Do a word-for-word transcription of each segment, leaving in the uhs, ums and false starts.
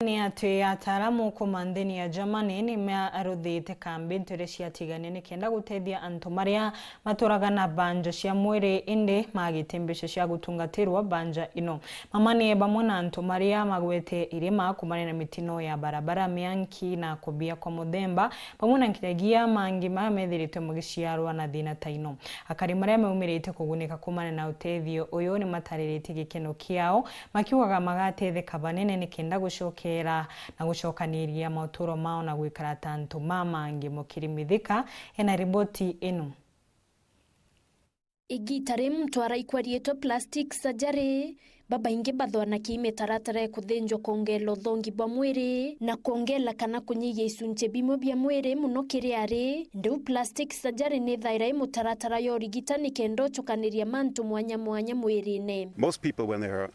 Ni ati ataaramu kuuma nthini ya Germany ni maruthite kambi ntere ciatigania nikenda gutethia antu maria maturaga na banja cia mwiri indi magite mbeca cia gutungatirwa banja ino. Mama ni bamwe na antu maria magwete irima kumania na mitino ya barabara, mianki na kubia kwa muthemba, bamwe na nginyagia mangi maria methiritwe magiciarwa na thina ta ino. Akari maria maumirite kugunika kumania na utethio uyu ni matariritie gikeno kiao, makiugaga magatetheka banene nikenda gucokera na gucokaniria mauturo mao na gwikara ta antu ma mangi. Mukiri Mithika ena riboti ino. Igita ri muntu araikwa riitwa plastic surgery, babaingi bathwanakia i mitaratara ya kuthinjwa kwongela uthongi bwa mwiri na kwongela kana kunyihia icunci bimwe bia mwiri mono kiri ari. Ndiu plastic surgery ni thaira i mutaratara ya urigitani kenda ucukaniria mantu mwanya mwanya mwirine. Most people, when they are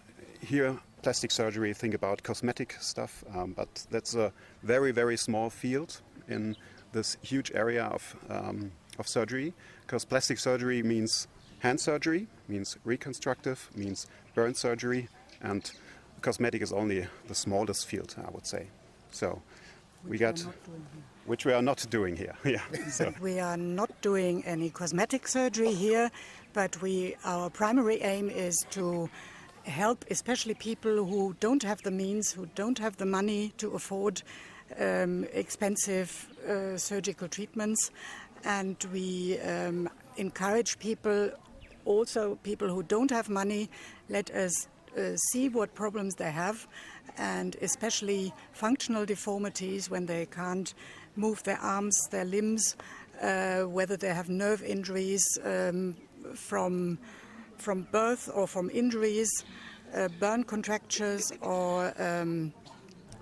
here, plastic surgery, think about cosmetic stuff, um, but that's a very, very small field in this huge area of, um, of surgery, 'cause plastic surgery means hand surgery, means reconstructive, means burn surgery, and cosmetic is only the smallest field, I would say. So we got, which we are not doing here. Yeah. So we are not doing any cosmetic surgery here, but we, our primary aim is to help especially people who don't have the means, who don't have the money to afford, um, expensive, uh, surgical treatments. And we, um, encourage people, also people who don't have money, let us, uh, see what problems they have, and especially functional deformities, when they can't move their arms, their limbs, uh, whether they have nerve injuries, um, from, from birth or from injuries, uh, burn contractures or, um,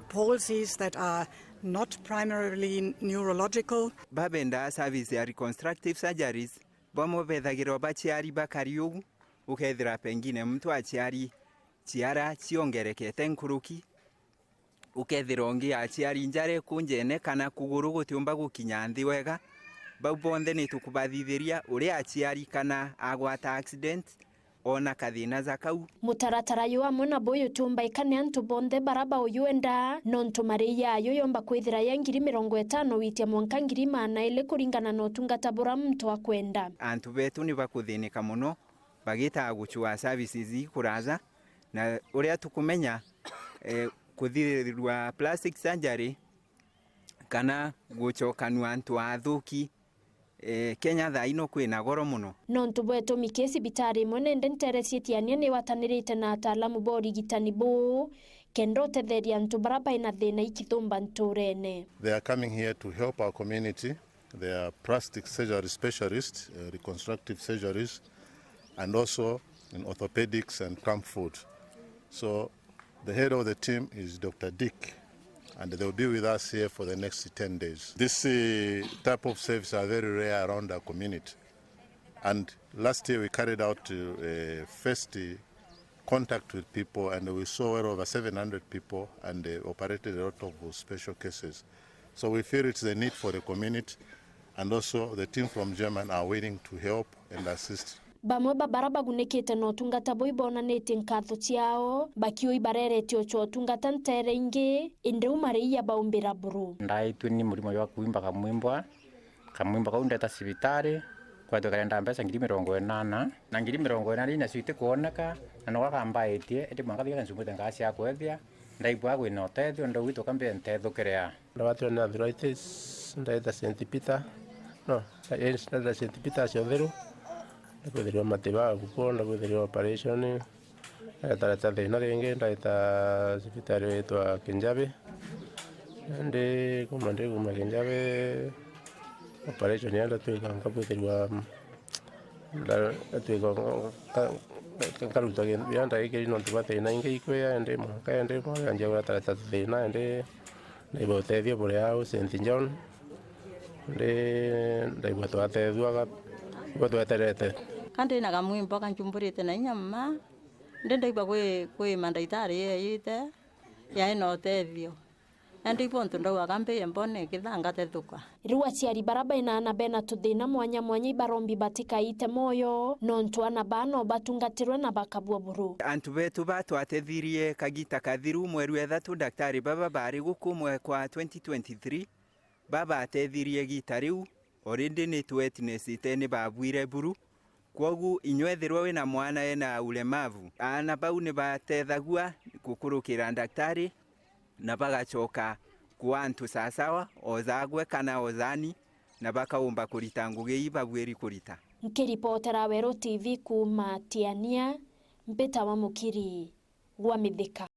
palsies that are not primarily neurological. Babendaa service ya reconstructive surgeries, bamwe bethagirwa baciari bakari uu, ukethira pengine muntu aciari ciara ciongerekete nkuruki, ukethira ungi aciari njara ikunjene kana kuguru gutiumba gukinya nthi wega. Bau bonthe ni tukubathithiria uria aciari kana agwata accident, ona kathina ja kau. Mutaratara uyu amwe na buyu utumbaika ni antu bonthe bara bauyuenda, nontu mariia yayo yomba kwithira ya ngiri mirongo itano witia mwanka ngiri maana ili kuringana na utungata bura muntu akwenda. Antu betu ni bakuthinika mono bagitaga gucua services ikuraja, na uria tukumenya, eh, kuthirirwa plastic surgery kana gucokanua antu athuki, eh, Kenya thaa ino kwina goro mono. Nontu bwa itumi kii, cibitari imwe nende ntere cia Tigania ni igwatanirite na ataalamu ba urigitani buu, kenda utetheria antu bara baina thina ikithumba nturene. They are coming here to help our community. They are plastic surgery specialists, uh, reconstructive surgeries, and also in orthopedics and camp foot. So the head of the team is Doctor Dick, and they'll be with us here for the next ten days. This, uh, type of services are very rare around our community. And last year we carried out, uh, first, uh, contact with people, and we saw well over seven hundred people, and, uh, operated a lot of special cases. So we feel it's the need for the community, and also the team from German are willing to help and assist. Bamwe ba bara bagunikite na utungata buu ibonanitie nkatho ciao, bakiuga ibarerete ucwa utungata ntere ingi, indi u mariia baumbira buru. Ndaitwe ni murimo jwa kuimba kamwimbwa, kamwimbwa kau ndeta cibitari, kwethwa karenda mbeca ngiri mirongo inana, na ngiri mirongo inana ii nacio itikwoneka, na niko kambaitie, indi mwanka thiga nsumite nkaa cia kwethia, ndaigua kwina utethio, ndauga ithuka mbie ntethukire a. Ndabatwa ni arthritis, ndaita Saint Peter, no, yes, ndaita Saint Peter cia Utheru, ndakwithirwa matibabu kuo, ndakwithirwa operation, ndatareta thina ringi, ndaita cibitari witwa Kinjabi, indi kuma ndi kuma Kinjabi, operation ya ndatwika nkabwithirwa Nda-, ndatwika nka-, nka-, nkarutwa kintu biria ndaikiri nontu bwa thina ingi ikwia, indi mwanka indi mwanka njagura tarata thina, indi ndaigua utethio buri au Saint John, indi ndaigua twatethua ga-, igua tweterete. Ka ndi na kamwimbo kanjumburite na inya mma, indi ndaigua kwi, kwi mandaitari eeyite, yae na utethio. Indi ibontu ndaugaga mbiye mbone kithanga tethuka. Riu aciari bara bena ana bena tuthina mwanya mwanya ibarombi batikaite moyo, nontu ana baa no batungatirwe na bakabua buru. Antu betu ba twatethirie kagita kathiru mweri wa ithatu, daktari baba bari guku mwe kwa twenty twenty-three, babatethirie gita riu, already ni twetnesite ni babuire buru. Kwogu inywe ethirwa wina mwana ena ulemavu, aana bau ni batethagua gukurukira daktari na bagacoka kwa antu sasawa, ozagwe kana ozani, na bakaumba kurita ngugi ii babuiri kurita. Nkiripotera Weru T V kuuma Tiania, mbitawa Mukiri gwa Mithika.